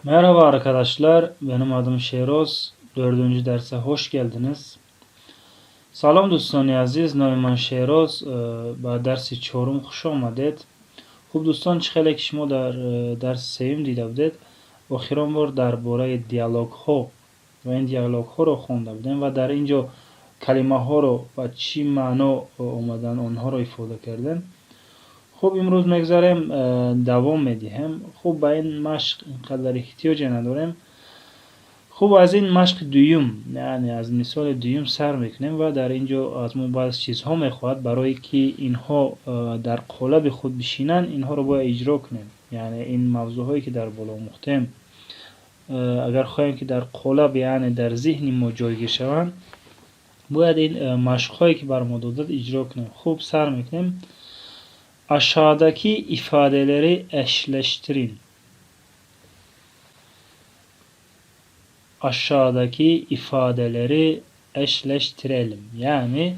Merhaba arkadaşlar, benim adım Şehroz. Dördüncü derse hoş geldiniz. Салом, дӯстони азиз, номи ман Шеҳроз, ба дарси чорум хуш омадед. Хуб, дӯстон, чӣ хеле ки шумо дар дарси сеюм дида будед, охирон бор дар бораи диалогҳо ва ин диалогҳоро хонда будем ва дар ин ҷо калимаҳоро ба чӣ маъно омадан, онҳоро ифода кардем. Хуб, имрӯз мегзарем, давом медиҳем. Хуб, ба ин машқ ин қадар эҳтиёҷе надорем. Хуб, аз ин машқи дуюм, яъне аз мисоли дуюм сар мекунем ва дар ин ҷо аз мо баъзе чизҳо мехоҳад. Барое ки инҳо дар қолаби худ бишинанд, инҳоро бояд иҷро кунем. Яъне ин мавзӯъҳое ки дар боло омӯхтем, агар хоҳем, ки дар қолаб, яъне дар зиҳни мо ҷойгир шаванд, бояд ин машқҳое ки бар мо додад, иҷро кунем. Хуб, сар мекунем. Aşağıdaki ifadeleri eşleştirin. Aşağıdaki ifadeleri eşleştirelim. Яъне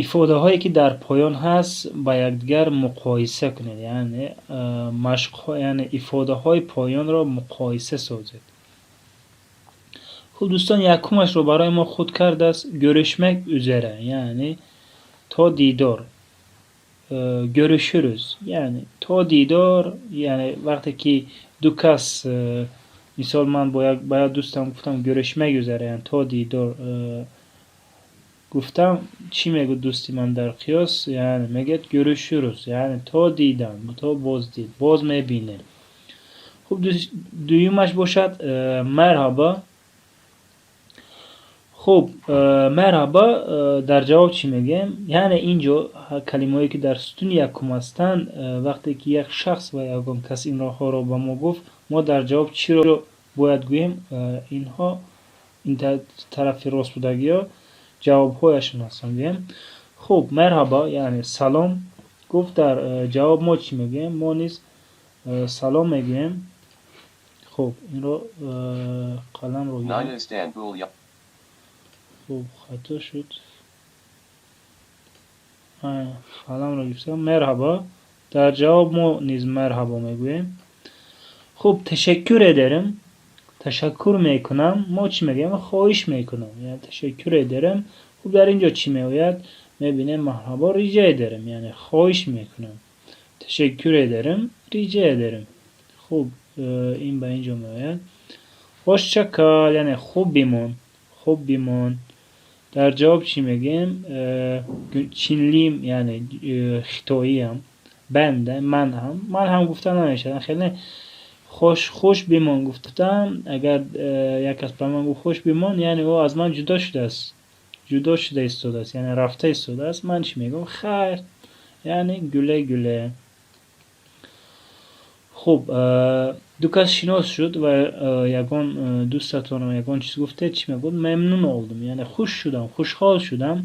ифодаҳое ки дар поён ҳаст, ба якдигар муқоиса кунед, яъне машқҳо, яъне ифодаҳои поёнро муқоиса созед. Хуб, дӯстон, якумашро барои мо худ кардааст: görüşmek üzere, яъне то дидор. Görüşürüz, яъне то дидор. Яъне вақте ки ду кас, мисол, ман бо як ба як дӯстам гуфтам görüşmek üzere, яъне то дидор гуфтам, чӣ мегӯяд дӯсти ман дар қиёс? Яъне мегӯяд görüşürüz, яъне то дидан, то боздид, боз мебинем. Хуб, дуюмаш бошад merhaba. Хуб, merhaba, дар ҷавоб чӣ мегӯем? Яъне ин ҷо калимаҳое ки дар сутуни якум ҳастанд, вақте ки як шахс ва ягон кас инҳоро ба мо гуфт, мо дар ҷавоб чиро бояд гӯем? Инҳо ин тарафи рост будагиҳо ҷавобҳояшон ҳастанд, гӯем. Хуб, merhaba, яъне салом гуфт, дар ҷавоб мо чӣ мегӯем? Мо низ салом мегӯем. Хуб, инро қаламро Nine Istanbul. Хуб, хато шуд, қаламро гирифтам. Merhaba, дар ҷавоб мо низ merhaba мегӯем. Хуб, teşekkür ederim, ташаккур мекунам. Мо чӣ мегӯем? Хоҳиш мекунам, яъне teşekkür ederim. Хуб, дар ин ҷо чӣ меояд, мебинем: merhaba, rica ederim, яъне хоҳиш мекунам. Teşekkür ederim, rica ederim. Хуб, ин ба ин ҷо меояд. Hoşça kal, яъне хуб бимон, хуб бимон. Дар ҷавоб чӣ мегӯем? Çinliyim, яъне хитоиям. Ben de, ман ҳам. Ман ҳам гуфта намешавад хеле. Хуш бимон гуфтам, агар як кас ба ман гуфт хуш бимон, яъне ӯ аз ман ҷудо шудааст, ҷудо шуда истодааст, яъне рафта истодааст. Ман чӣ мегӯям? Хайр, яъне güle güle. Хуб, ду кас шинос шуд ва ягон дӯстатонро ягон чиз гуфтед, чӣ мегӯяд? Memnun oldum, яъне хуш шудам, хушҳол шудам.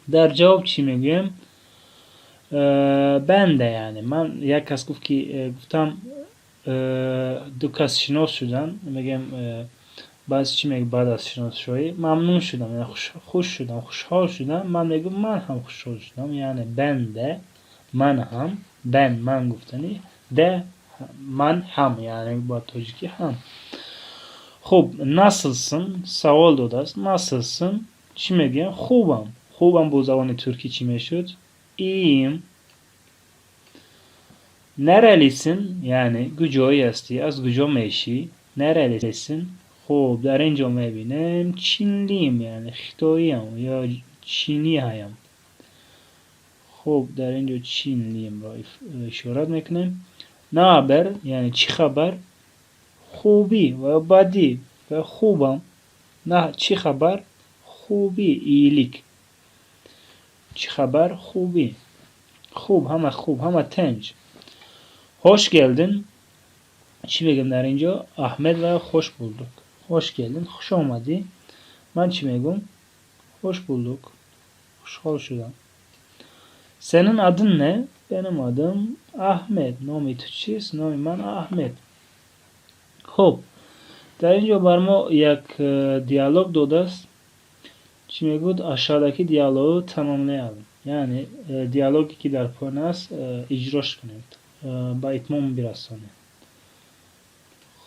Дар ҷавоб чӣ мегӯем? Ben de, яъне ман як кас гуфт ки гуфтам, ду кас шинос шуданд, мегӯем, баъз чӣ мегӯ баъд аз шиносшавӣ? Мамнун шудам, яъне хуш шудам, хушҳол шудам. Ман мегӯям, ман ҳам хушҳол шудам, яъне ben de, ман ҳам. Ben ман гуфтанӣ, de ман ҳам, яъне ба тоҷикӣ ҳам. Хуб, nasılsın савол додааст. Nasılsın, чӣ мегӯям? Хубам. Хубам бо забони туркӣ чӣ мешуд? Iyiyim. Nerelisin, яъне куҷоӣ ҳастӣ, аз куҷо мешӣ? Nerelisin? Хуб, дар ин ҷо мебинем: Çinliyim, яъне хитоиам ё чиниҳаям. Хуб, дар ин ҷо Çinliyim ро ишорат мекунем. Ne haber, яъне чӣ хабар? Хубӣ ва ё бадӣ ва хубам. На, чӣ хабар? Хубӣ, iyilik. Чӣ хабар? Хубӣ, хуб, ҳама хуб, ҳама тинҷ. Hoş geldin, чӣ мегӯем дар ин ҷо? Аҳмед ва hoş bulduk. Hoş geldin, хуш омадӣ. Ман чӣ мегӯм? Hoş bulduk, хушҳол шудам. Senin adın ne? Benim adım Ahmet. Номи ту чист? Номи ман Аҳмед. Хуб, дар ин ҷо бар мо як диалог додааст. Чӣ мегӯяд? Aşağıdaki diyaloğu tamamlayalım. Яъне диалоге ки дар поён аст, иҷрош кунед, ба итмом бирасонед.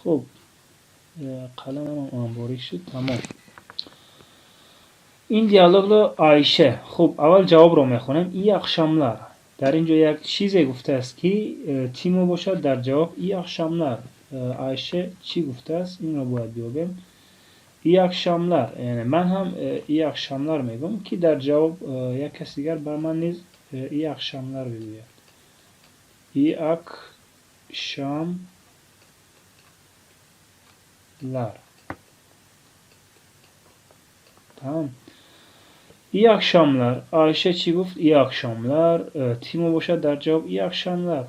Хуб, қаламам борик шуд, тамом. Ин диалогро Айше. Хуб, аввал ҷавобро мехонем. İyi akşamlar. Дар ин ҷо як чизе гуфтааст, ки Тимо бошад, дар ҷавоб iyi akşamlar. Айше чӣ гуфтааст, инро бояд биёбем. İyi akşamlar. Яъне ман ҳам iyi akşamlar мегӯям, ки дар ҷавоб як каси дигар ба ман низ iyi akşamlar бигӯяд. İyi akşamlar. Тамом. İyi akşamlar. Айше чӣ гуфт? İyi akşamlar. Тимо бошад, дар ҷавоб iyi akşamlar.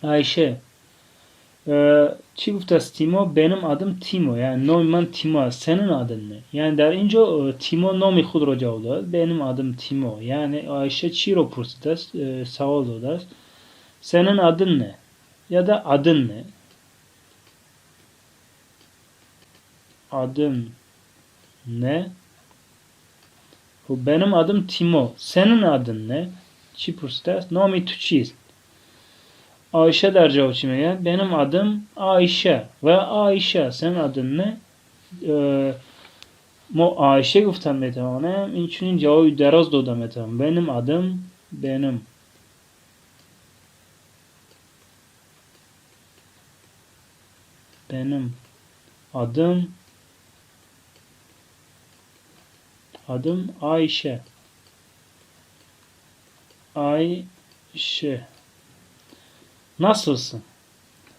Айше чӣ гуфтааст Тимо? Benim adım Timo. Яъне номи ман Тимо аст. Senin adın ne? Яъне дар ин ҷо Тимо номи худро ҷавоб додааст. Benim adım Timo. Яъне Айше чиро пурсидааст? Савол додааст. Senin adın ne? Ya da adın ne? Adın ne? Хуб, benim adım Timo. Senin adın ne? Чӣ пурсидааст? Номи ту чист? Айша дар ҷавоб чӣ мегӯяд? Benim adım Ayşe ва Айша. Senin adın ne? Мо Айше гуфта метавонем, инчунин ҷавоби дароз дода метавонем. Benim adım, benim benim adım adım Ayşe. Ayşe. Nasılsın?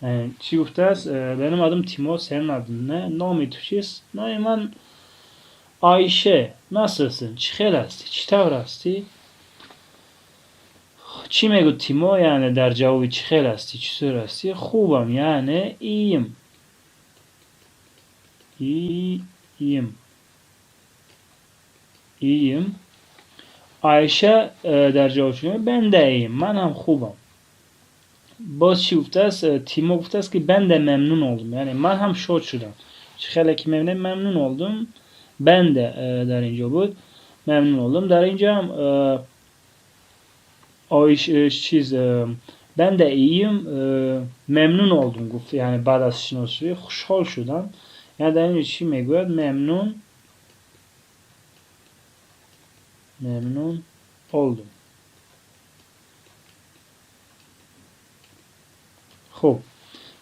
Яъне чӣ гуфтааст? Benim adım Timo, senin adın ne? Номи ту чист? Номи ман Айше. Nasılsın? Чӣ хел ҳастӣ? Чӣ тавр ҳастӣ? Чӣ мегӯд Тимо? Яъне дар ҷавоби чӣ хел ҳастӣ, чӣ тур ҳастӣ? Хубам, яъне iyiyim. İyiyim. İyiyim. Айша дар ҷавоб чӣ мегӯяд? Ben de iyiyim. Ман ҳам хубам. Боз чӣ гуфтааст? Тимо гуфтааст, ки ben de memnun oldum. Яъне ман ҳам шод шудам. Чӣ хеле ки мебинем, memnun oldum. Ben de дар ин ҷо буд. Memnun oldum. Дар ин ҷоам чиз ben de iyiyim, memnun oldum гуфт. Яъне баъд аз шиносшавӣ хушҳол шудам. Яъне дар ин ҷо чӣ мегӯяд? Memnun oldum. Хуб,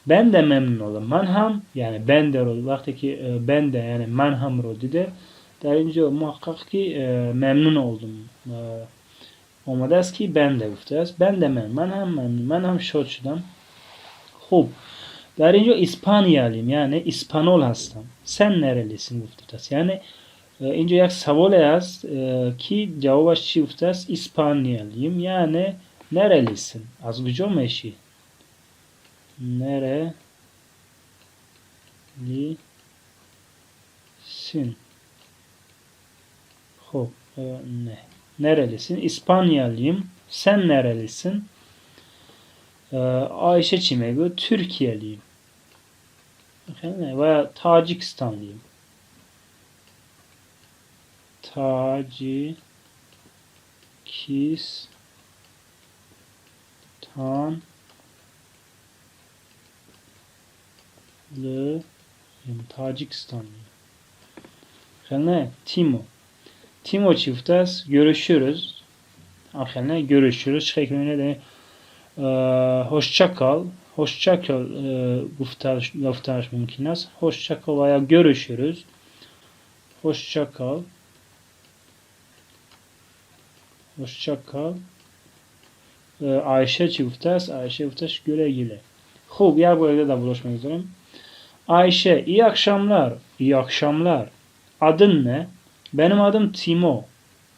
ben de memnun oldum. Ман ҳам, яъне ben de-ро вақте ки ben de, яъне ман ҳамро диде, дар ин ҷо муҳаққақ, ки memnun oldum омадааст, ки ben de гуфтааст. Ben de ман ҳам, ман ҳам шод шудам. Хуб, дар ин ҷо İspanyalıyım, яъне испанол ҳастам. Sen nerelisin гуфтааст. Яъне ин ҷо як саволе аст, ки ҷавобаш чӣ гуфтааст? İspanyalıyım, яъне nerelisin, аз куҷо мешӣ? Nerelisin? Хуб, не, nerelisin? İspanyalıyım. Sen nerelisin? Айша чӣ мегӯяд? Türkiyeliyim ва Tacikistanlıyım. Tacikistanlıyım. Tacikistanlıyım. Хеле Тимо. Тимо чӣ гуфтааст? Görüşürüz. Хеле görüşürüz. Чӣ хел мебинед? Hoşça kal. Hoşça kal гуфтанаш мумкин аст. Hoşça kal ва я görüşürüz. Hoşça kal. Hoşça kal. Айша чӣ гуфтааст? Айша гуфтааст: güle güle. Хуб, як бор дига дар болош мегузорем. Ayşe, iyi akşamlar. İyi akşamlar. Adın ne? Benim adım Timo.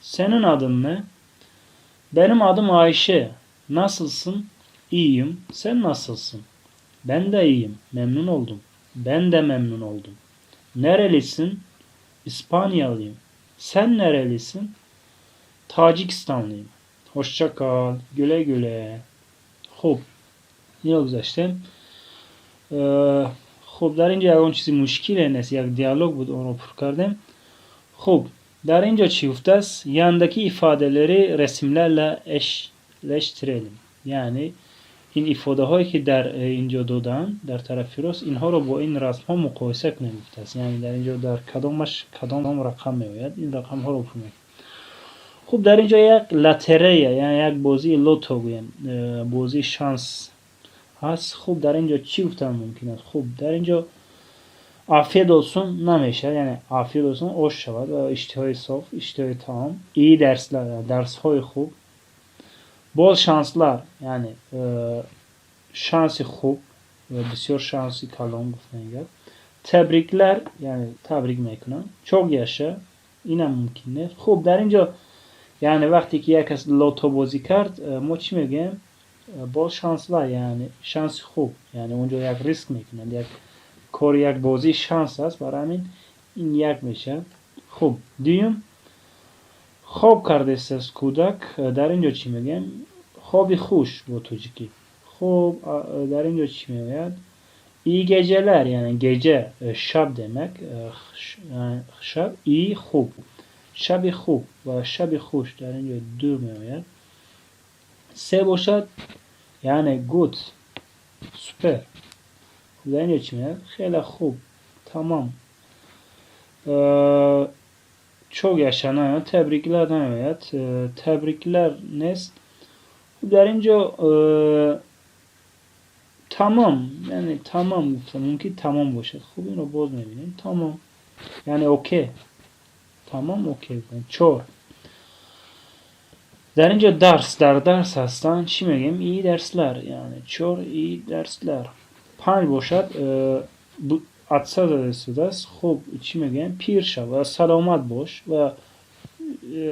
Senin adın ne? Benim adım Ayşe. Nasılsın? İyiyim. Sen nasılsın? Ben de iyiyim. Memnun oldum. Ben de memnun oldum. Nerelisin? İspanyalıyım. Sen nerelisin? Tacikistanlıyım. Hoşça kal. Güle güle. Хуб, инро гузаштем. Хуб, дар ин ҷо ягон чизи мушкиле нест, як диалог буд, онро пур кардем. Хуб, дар ин ҷо чӣ гуфтааст? Yandaki ifadeleri resimlerle eşleştirelim. Яъне Ин ифодаҳое, ки дар инҷо додаанд, дар тарафи рост, инҳоро бо ин расмҳо муқоиса кунем, гуфтааст. Яъне дар инҷо дар кадомаш кадом рақам меояд, ин рақамҳоро пур мекунем. Хуб, дар инҷо як лотерея, яъне як бозии лото гӯем, бозии шанс ҳаст. Хуб, дар инҷо чӣ гуфтан мумкин аст? Хуб, дар инҷо afiyet olsun намешавад, яъне afiyet olsun ош шавад ва иштиҳои соф, иштиҳои таом. İyi dersler, дарсҳои хуб. Bol şanslar, яъне шанси хуб ва бисёр шанси калон гуфтани гап. Tebrikler, яъне табрик мекунам. Çok yaşa, инам мумкин нест. Хуб, дар инҷо, яъне вақте ки як кас лото бозӣ кард, мо чӣ мегӯем? Bol şanslar, яъне шанси хуб. Яъне онҷо як риск мекунад, як кори, як бозии шанс аст, барои ҳамин ин як мешавад. Хуб, дуюм, хоб кардааст кӯдак. Дар инҷо чӣ мегӯем? Хоби хуш бо тоҷикӣ. Хуб, дар инҷо чӣ меояд? İyi geceler, яъне gece шаб, демак шаб, iyi хуб, шаби хуб ва шаби хуш, дар инҷо ду меояд. Се бошад, яъне gut, супер. Дар инҷо чӣ меояд? Хеле хуб, тамом. Çok yaşa наояд, tebrikler намеояд, tebrikler нест. Хуб, дар инҷо тамом, яъне тамом гуфта мумкин, тамом бошад. Хуб, инро боз мебинем. Тамом, яъне окей, тамом, окей. Чор, дар инҷо дарс, дар дарс ҳастанд, чӣ мегӯем? İyi dersler, яъне чор, iyi dersler. Панҷ бошад, атса зада истодааст. Хуб, чӣ мегӯем? Пир шав ва саломат бош ва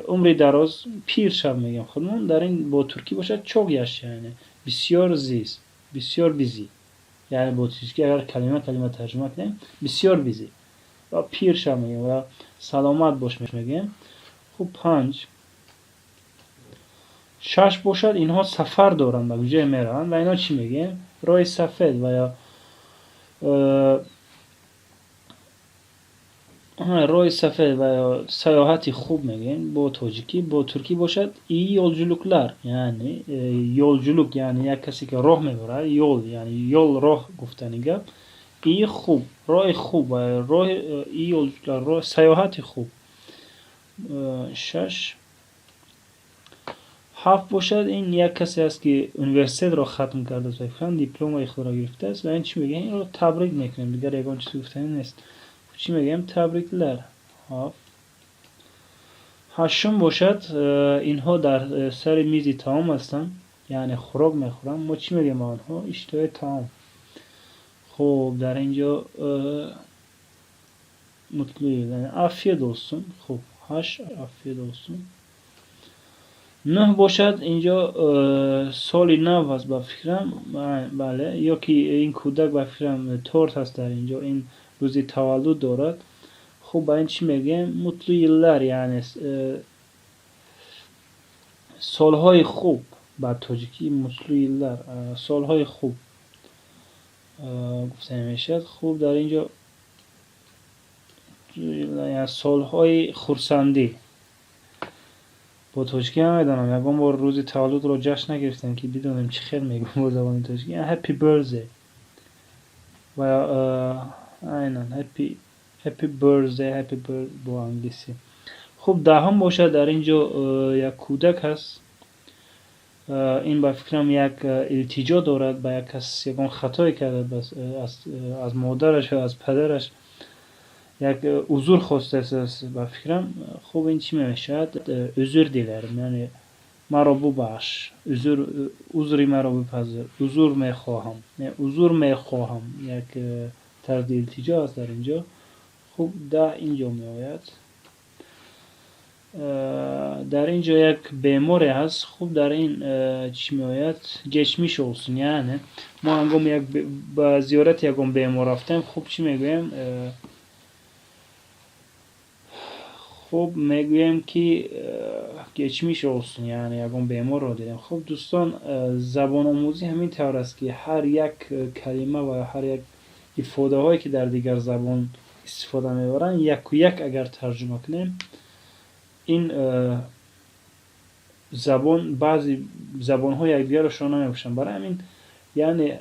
умри дароз, пир шав мегӯем худмон. Дар ин бо туркӣ бошад çok yaşa, яъне бисёр зист, бисёр бизӣ. Яъне бо тоҷикӣ агар калима калима тарҷума кунем, бисёр бизӣ ва пир шав мегӯем ва саломат бош мегӯем. Хуб, панҷ. Шаш бошад, инҳо сафар доранд, ба куҷое мераванд ва инҳо чӣ мегӯем? Роҳи сафед ва ё роҳи сафед ва ё саёҳати хуб мегӯем бо тоҷикӣ. Бо туркӣ бошад iyi yolculuklar, яъне yolculuk, яъне як касе ки роҳ мебарад, yol, яъне yol роҳ гуфтани гап, iyi хуб, роҳи хуб ва роҳи iyi yolculuklar, саёҳати хуб. Шаш. Ҳафт бошад, ин як касе аст, ки университетро хатм кардааст ва дипломаи худро гирифтааст ва ин чӣ мегӯем? Инро табрик мекунем, дигар ягон чиз гуфтанӣ нест. Чӣ мегӯем? Tebrikler. Ҳафт. Ҳаштум бошад, инҳо дар сари мизи таом ҳастанд, яъне хӯрок мехӯранд. Мо чӣ мегӯем ба онҳо? Иштиҳои таом. Хуб, дар инҷо mutlu, afiyet olsun. Хуб, ҳашт, afiyet olsun. Нӯҳ бошад, инҷо соли нав аст, ба фикрам, бале, ё ки ин кӯдак, ба фикрам, торт ҳаст дар инҷо, ин рӯзи таваллуд дорад. Хуб, ба ин чӣ мегӯем? Mutlu yıllar, яъне солҳои хуб. Ба тоҷикӣ mutlu yıllar, солҳои хуб гуфта мешавад. Хуб, дар инҷо солҳои хурсандӣ. Бо тоҷикӣ намедонам, ягон бор рӯзи таваллудро ҷашн нагирифтем, ки бидонем чӣ хел мегӯем бо забони тоҷикӣ. Happy birthday ва айнан happy birthday, happy birthday бо англисӣ. Хуб, даҳум бошад, дар ин ҷо як кӯдак ҳаст. Ин, ба фикрам, як илтиҷо дорад ба як кас, ягон хатое карда, аз модараш ё аз падараш як узр хостааст, ба фикрам. Хуб, ин чӣ мешавад? Özür dilerim, яъне маро бубахш, узри маро бипазир, узр мехоҳам, узр мехоҳам, як тарзи илтиҷо аст дар ин ҷо. Хуб, 10 инҷо меояд. Дар ин ҷо як беморе ҳаст. Хуб, дар ин чӣ меояд? Geçmiş olsun, яъне мо ҳангоми як ба зиёрати ягон бемор рафтем, хуб, чӣ мегӯем? Хуб, мегӯем, ки geçmiş olsun, яъне ягон беморро дидем. Хуб, дӯстон, забономӯзӣ ҳамин тавр аст, ки ҳар як калима ва ҳар як ифодаҳое, ки дар дигар забон истифода мебаранд, яку як агар тарҷума кунем, ин забон, баъзе забонҳо якдигарро намепӯшанд. Барои ҳамин Яъне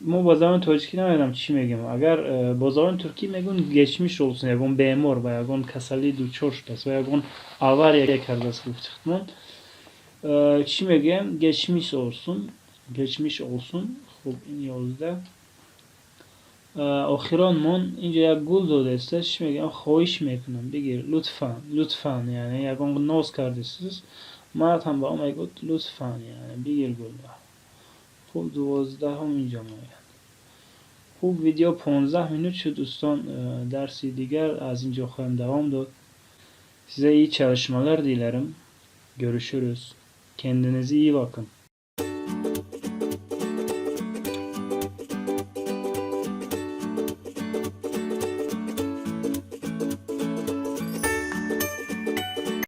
мо ба забони тоҷикӣ намедонам, чӣ мегӯем. Агар бо забони туркӣ мегӯем geçmiş olsun, ягон бемор ба ягон касалӣ дучор шудааст ва ягон авария кардааст, гуфти худмон, чӣ мегӯем? Geçmiş olsun, geçmiş olsun. Хуб, ин 11. Охиронмон инҷо як гул додааст. Чӣ мегӯям? Хоҳиш мекунам, бигир, lütfen, lütfen. Яъне ягон ноз кардисиз, мард ҳам ба ӯ мегӯяд lütfen, яъне бигир гулро. Хуб, 12-ҳум инҷо меояд. Хуб, видео 15 минут шуд, дӯстон. Дарси дигар аз инҷо хоҳем давом дод. Size iyi çalışmalar dilerim. Görüşürüz. Kendinize iyi bakın.